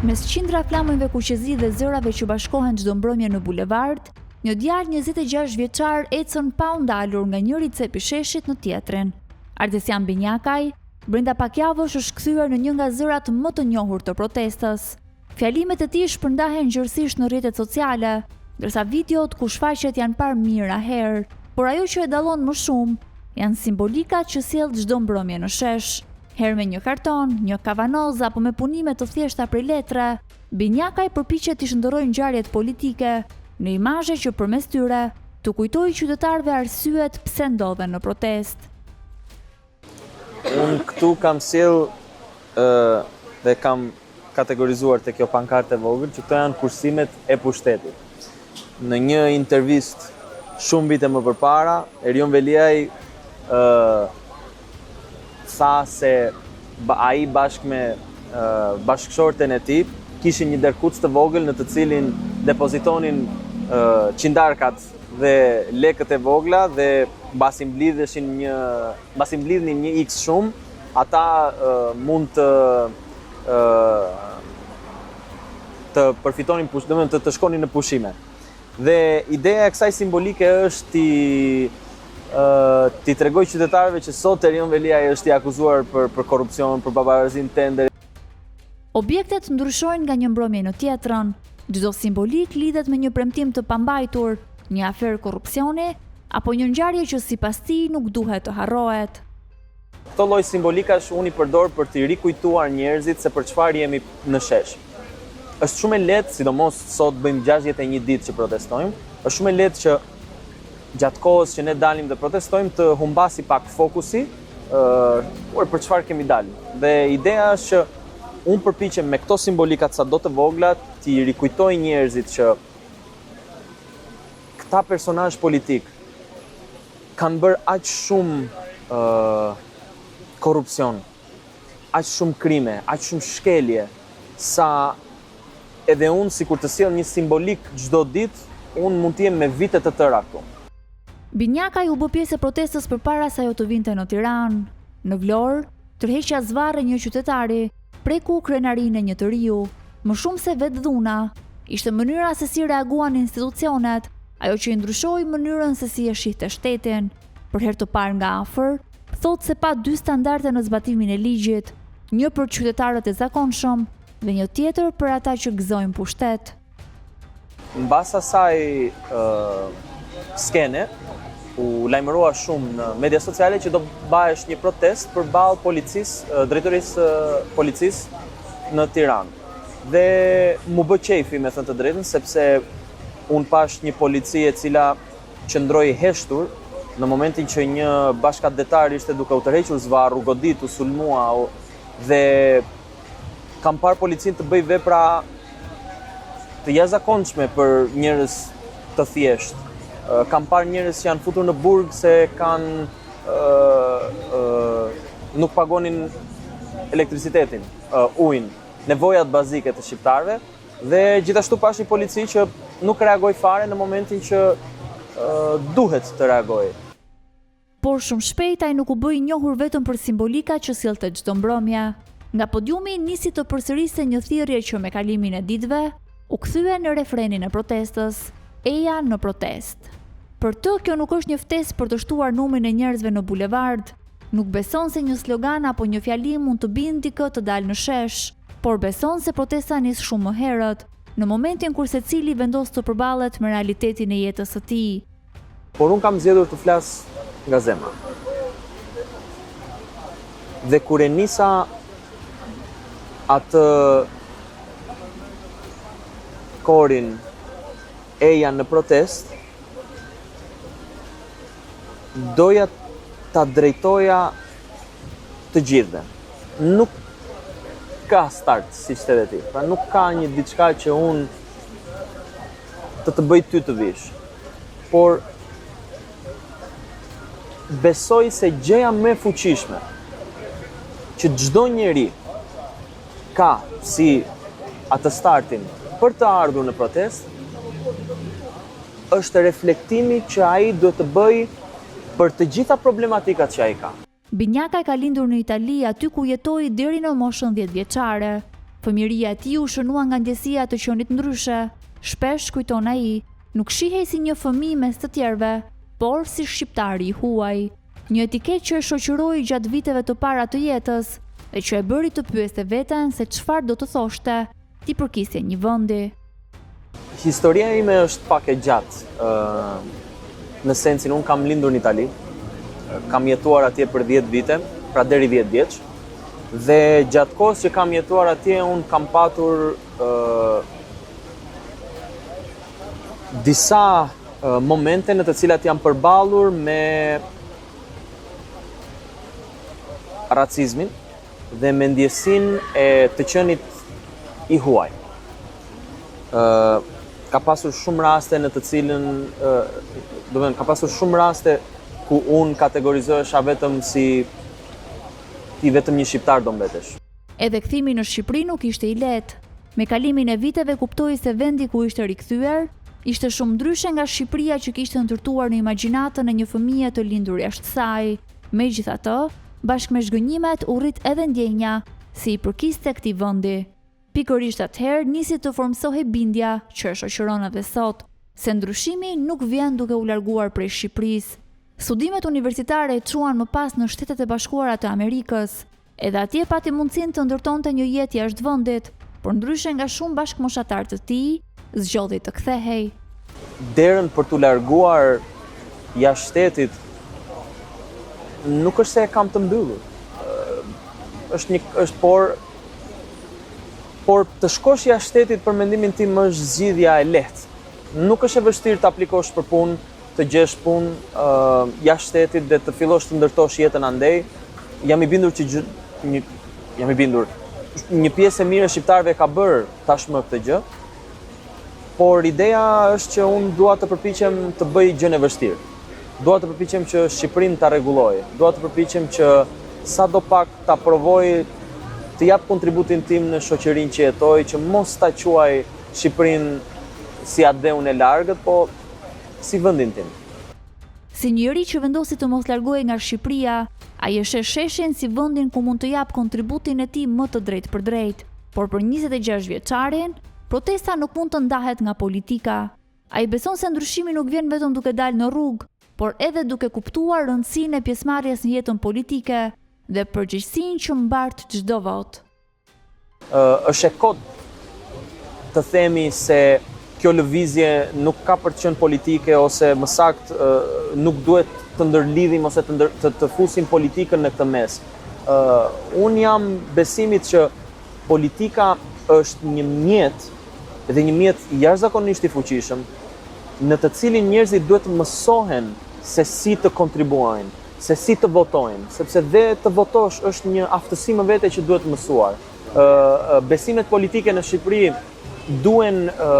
Mes qindra flamujve kuqezi dhe zërave që bashkohen çdo mbrëmje në bulevard, një djalë 26 vjeçar ecën pa u ndalur nga njëri cep i sheshit në tjetrin. Ardesian Binjakaj, brenda pak javësh është kthyer në një nga zërat më të njohur të protestës. Fjalimet e tij shpërndahen gjerësisht në rrjetet sociale, ndërsa videot ku shfaqet janë parë mijëra herë. Por ajo që e dallon më shumë, janë simbolikat që sjell çdo mbrëmje në shesh. Herë me një karton, një kavanoz apo me punime të thjeshta prej letre, Binjakaj përpiqet t'i shndërrojë ngjarjet politike në imazhe që përmes tyre t'u kujtojë qytetarëve arsyet pse ndodhen në protestë. Unë këtu kam sjell dhe kam kategorizuar te kjo pankartë e vogël që këto janë kursimet e pushtetit. Në një intervistë shumë vite më përpara, Erion Veliaj ë tha se ai bashkë me bashkëshorten e tij kishin një derrkuc të vogël në të cilin depozitonin qindarkat dhe lekët e vogla dhe mbasi mblidheshin një mbasi mblidhnin një X shumë, ata mund të të përfitonin push, domethënë të, të shkonin në pushime. Dhe ideja e kësaj simbolike është t'i t'i tregoj qytetarëve që sot Erion Veliaj është i akuzuar për për korrupsion, për pabarazi në tender. Objektet ndryshojnë nga një mbrëmje në tjetrën. Çdo simbolikë lidhet me një premtim të pambajtur, një aferë korrupsioni apo një ngjarje që sipas tij nuk duhet të harrohet. Këto lloj simbolikash unë i përdor për t'i rikujtuar njerëzit se për çfarë jemi në shesh. Është shumë e lehtë, sidomos sot bëjmë 61 ditë që protestojmë, është shumë e lehtë që gjatë kohës që ne dalim dhe protestojmë të humbasi pak fokusi, ë për çfarë kemi dalë. Dhe ideja është që unë përpiqem me këto simbolikat sado të vogla t'i rikujtoj njerëzit që këta personazh politik kanë bërë aq shumë ë korrupsion, aq shumë krime, aq shumë shkelje, sa edhe unë sikur të sjell një simbolikë çdo ditë, unë mund të jem me vite të tëra këtu. Binjakaj u bë pjesë e protestës përpara se ajo të vinte në Tiranë. Në Vlorë, tërheqja zvarrë e një qytetari, preku krenarinë e një të riu. Më shumë se vetë dhuna, ishte mënyra se si reaguan institucionet, ajo që i ndryshoi mënyrën se si e shihte shtetin. Për herë të parë nga afër, thotë se pa dy standarde në zbatimin e ligjit, një për qytetarët e zakonshëm dhe një tjetër për ata që gëzojnë pushtet. Mbas asaj skene, u lajmërua shumë në media sociale që do bahesh një protestë përballë policisë, drejtorisë së policisë në Tiranë. Dhe m'u bë qejfi me thënë të drejtën, sepse unë pashë një polici e cila qëndroi heshtur në momentin që një bashkatdhetar ishte duke u tërhequr zvarrë, u godit, u sulmua dhe kam parë policinë të bëjë vepra të jashtëzakonshme për njerëz të thjeshtë. Kam parë njerëz që janë futur në burg se kanë nuk pagonin elektricitetin, ujin, nevojat bazike të shqiptarëve dhe gjithashtu pashë një polici që nuk reagoi fare në momentin që duhet të reagojë. Por shumë shpejt ai nuk u bë i njohur vetëm për simbolikat që sillte çdo mbrëmje. Nga podiumi nisi të përsëriste një thirrje që me kalimin e ditëve u kthye në refrenin e protestës, Eja në protestë. Për të kjo nuk është një ftesë për të shtuar numrin e njerëzve në bulevard, nuk beson se një slogan apo një fjalim mund të bindë dikë të dalë në shesh, por beson se protesta nis shumë më herët, në momentin kur secili vendos të përballet me realitetin e jetës së tij. Por unë kam zgjedhur të flas nga zemra. Dhe kur e nisa atë korin eja në protestë, doja ta drejtoja të gjithëve. Nuk ka start, siç the dhe ti. Pra nuk ka një diçka që unë të të bëj ty të vish. Por besoj se gjëja më e fuqishme që çdo njeri ka si atë startin për të ardhur në protestë është reflektimi që ai duhet të bëjë për të gjitha problematikat që ai ka. Binjakaj ka lindur në Itali, aty ku jetoi deri në moshën dhjetëvjeçare. Fëmijëria e tij u shënua nga ndjesia e të qenit ndryshe. Shpesh, kujton ai, nuk shihej si një fëmijë mes të tjerëve, por si shqiptari i huaj. Një etiketë që e shoqëroi gjatë viteve të para të jetës dhe që e bëri të pyeste veten se çfarë do të thoshte t'i përkisje një vendi. Historia ime është pak e gjatë, në sensin unë kam lindur në Itali, kam jetuar atje për 10 vite, pra deri 10 vjeç, dhe gjatë kohës që kam jetuar atje unë kam patur disa momente në të cilat jam përballur me racizmin dhe me ndjesinë e të qenit i huaj. Ë ka pasur shumë raste në të cilën ë domethënë ka pasur shumë raste ku unë kategorizohesha vetëm si ti vetëm një shqiptar do mbetesh. Edhe kthimi në Shqipëri nuk ishte i lehtë. Me kalimin e viteve kuptoi se vendi ku ishte rikthyer, ishte shumë ndryshe nga Shqipëria që kishte ndërtuar në imagjinatën e një fëmije të lindur jashtë saj. Megjithatë, bashkë me zhgënjimet u rrit edhe ndjenja se i përkiste këtij vendi. Pikërisht atëherë nisi të formësohej bindja që e shoqëron edhe sot, se ndryshimi nuk vjen duke u larguar prej Shqipërisë. Studimet universitare e çuan më pas në Shtetet e Bashkuara të Amerikës. Edhe atje pati mundësinë të ndërtonte një jetë jashtë vendit, por ndryshe nga shumë bashkëmoshatarë të tij, zgjodhi të kthehej. Derën për t'u larguar jashtë shtetit nuk është se e kam të mbyllur. Është një është por por të shkosh jashtë shtetit për mendimin tim është zgjidhja e lehtë. Nuk është e vështirë të aplikosh për punë, të gjesh punë jashtë shtetit dhe të fillosh të ndërtosh jetën andej, jam i bindur që gjë, një, jam i bindur, një pjesë e mirë e shqiptarëve ka bërë tashmë këtë gjë, por ideja është që unë dua të përpiqem të bëj gjënë e vështirë. Dua të përpiqem që Shqipërinë ta rregulloj. Dua të përpiqem që sado pak ta provoj të jap kontributin tim në shoqërinë që jetoj, që mos ta quaj Shqipërinë si atdheun e largët, po si vendin tim. Si një njeri që vendosi të mos largohej nga Shqipëria, ai e sheh sheshin si vendin ku mund të japë kontributin e tij më të drejtpërdrejtë. Por për 26 vjeçarin, protesta nuk mund të ndahet nga politika. Ai beson se ndryshimi nuk vjen vetëm duke dalë në rrugë, por edhe duke kuptuar rëndësinë e pjesëmarrjes në jetën politike dhe përgjegjësinë që mbart çdo votë. Është e kotë të themi se kjo lëvizje nuk ka për të qenë politike ose më saktë nuk duhet të ndërlidhim ose të, ndër, të, të fusim politikën në këtë mes. Uh, unë jam besimit që politika është një mjet dhe një mjet jashtëzakonisht i fuqishëm në të cilin njerëzit duhet të mësohen se si të kontribuojnë, se si të votojnë, sepse dhe të votosh është një aftësi më vete që duhet mësuar. Ë besimet politike në Shqipëri duhen ë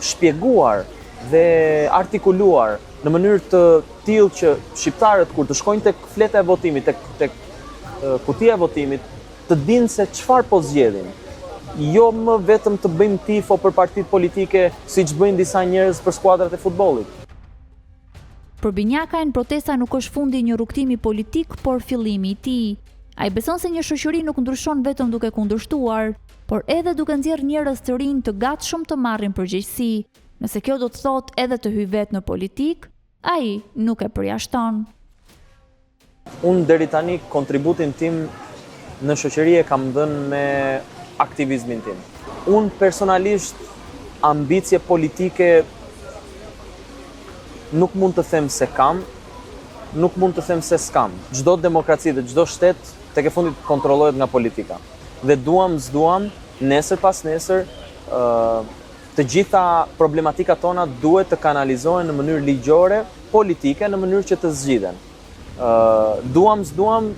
shpjeguar dhe artikuluar në mënyrë të tillë që shqiptarët kur të shkojnë tek fleta e votimit, tek tek kutia e votimit, të dinë se çfarë po zgjedhin. Jo më vetëm të bëjmë tifo për partitë politike siç bëjnë disa njerëz për skuadrat e futbollit. Për Binjakajn, protesta nuk është fundi i një rrugëtimi politik, por fillimi i tij. Ai beson se një shoqëri nuk ndryshon vetëm duke kundërshtuar, por edhe duke nxjerrë njerëz të rinj të gatshëm të marrin përgjegjësi. Nëse kjo do të thotë edhe të hyjë vetë në politikë, ai nuk e përjashton. Unë deri tani kontributin tim në shoqëri e kam dhënë me aktivizmin tim. Unë personalisht ambicie politike nuk mund të them se kam, nuk mund të them se s'kam. Çdo demokraci dhe çdo shtet tek e fundit kontrollohet nga politika. Dhe duam s'duam, nesër pasnesër, ë të gjitha problematikat tona duhet të kanalizohen në mënyrë ligjore, politike, në mënyrë që të zgjidhen. Duam s'duam,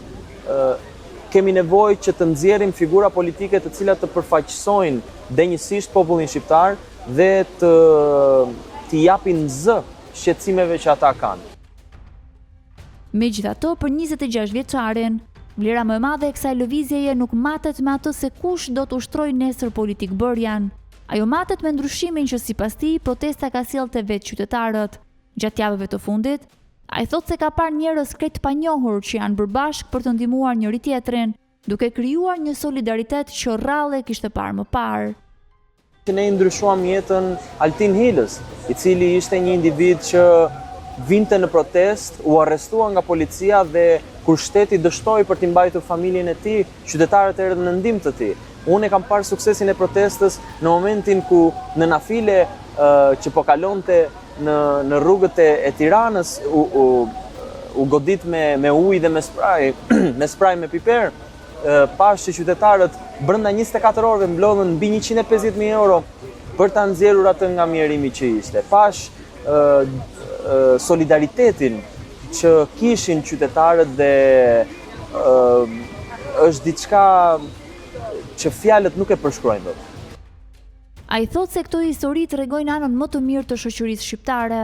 kemi nevojë që të nxjerrim figura politike të cilat të përfaqësojnë denjësisht popullin shqiptar dhe të t'i japin zë shqetësimeve që ata kanë. Megjithatë, për 26 vjeçarin, vlera më e madhe e kësaj lëvizjeje nuk matet me atë se kush do të ushtrojë nesër politikëbërjen. Ajo matet me ndryshimin që sipas tij protesta ka sjellë te vetë qytetarët. Gjatë javëve të fundit, ai thotë se ka parë njerëz krejt të panjohur që janë bërë bashkë për të ndihmuar njëri-tjetrin. duke krijuar një solidaritet që rrallë e kishte parë më parë. Që ne i ndryshuam jetën Altin Hilës, i cili ishte një individ që vinte në protestë, u arrestua nga policia dhe kur shteti dështoi për t'i mbajtur familjen e tij, qytetarët erdhën në ndihmë të tij. Unë e kam parë suksesin e protestës në momentin ku në nafile që po kalonte në në rrugët e, e Tiranës u, u u godit me me ujë dhe me spraj, me spraj me piper, pashë që qytetarët brenda 24 orëve mblodhën mbi 150.000 euro për ta nxjerrur atë nga mjerimi që ishte. Pashë solidaritetin që kishin qytetarët dhe është diçka që fjalët nuk e përshkruajnë dot. Ai thotë se këto histori tregojnë anën më të mirë të shoqërisë shqiptare,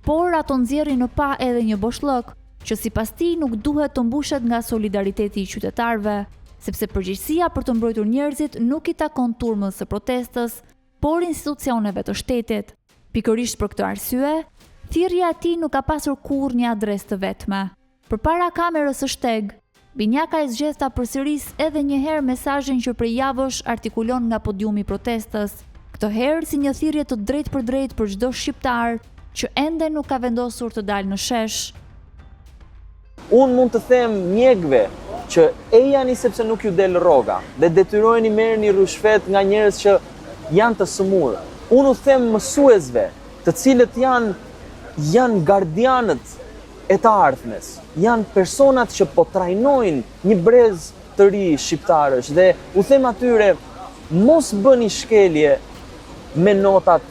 por ato nxjerrin në pah edhe një boshllëk, që sipas tij nuk duhet të mbushet nga solidariteti i qytetarëve, sepse përgjegjësia për të mbrojtur njerëzit nuk i takon turmës së protestës, por institucioneve të shtetit. Pikërisht për këtë arsye, thirrja e tij nuk ka pasur kurrë një adresë të vetme. Përpara kamerës së Shteg, Binjakaj zgjedh ta përsërisë edhe një herë mesazhin që prej javësh artikulon nga podiumi i protestës, këtë herë si një thirrje të drejtpërdrejtë për çdo shqiptar që ende nuk ka vendosur të dalë në shesh. Unë mund të them mjekëve që ejani sepse nuk ju del rroga dhe detyroheni merrni ryshfet nga njerëz që janë të sëmurë. Unë u them mësuesve, të cilët janë janë gardianët e të ardhmes, janë personat që po trajnojnë një brez të ri shqiptarësh dhe u them atyre mos bëni shkelje me notat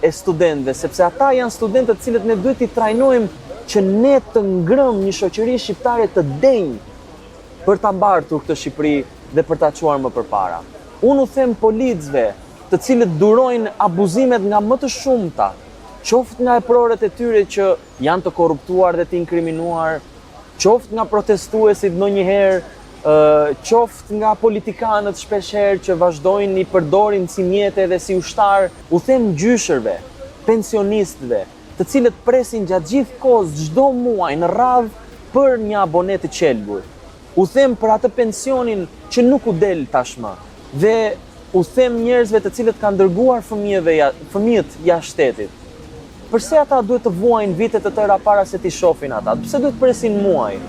e studentëve, sepse ata janë studentët të cilët ne duhet t'i trajnojmë që ne të ngremë një shoqëri shqiptare të denjë për ta mbartur këtë Shqipëri dhe për ta çuar më përpara. Unë u them policëve, të cilët durojnë abuzimet nga më të shumta, qoftë nga eprorët e tyre që janë të korruptuar dhe të inkriminuar, qoftë nga protestuesit ndonjëherë, qoftë nga politikanët shpeshherë që vazhdojnë i përdorin si mjete dhe si ushtarë, u them gjyshërve, pensionistëve, të cilët presin gjatë gjithë kohës çdo muaj në radhë për një abone të qelbur. U them për atë pensionin që nuk u del tashmë. Dhe u them njerëzve të cilët kanë dërguar fëmijëve fëmijët jashtë shtetit. Përse ata duhet të vuajnë vite të tëra para se t'i shohin ata? Pse duhet të presin muaj?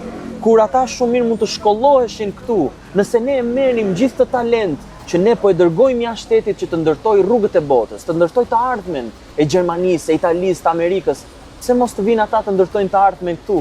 Kur ata shumë mirë mund të shkolloheshin këtu, nëse ne e merrnim gjithë këtë talent që ne po e dërgojmë jashtë shtetit që të ndërtojë rrugët e botës, të ndërtojë të ardhmen e Gjermanisë, e Italisë, të Amerikës, pse mos të vijnë ata të ndërtojnë të ardhmen këtu?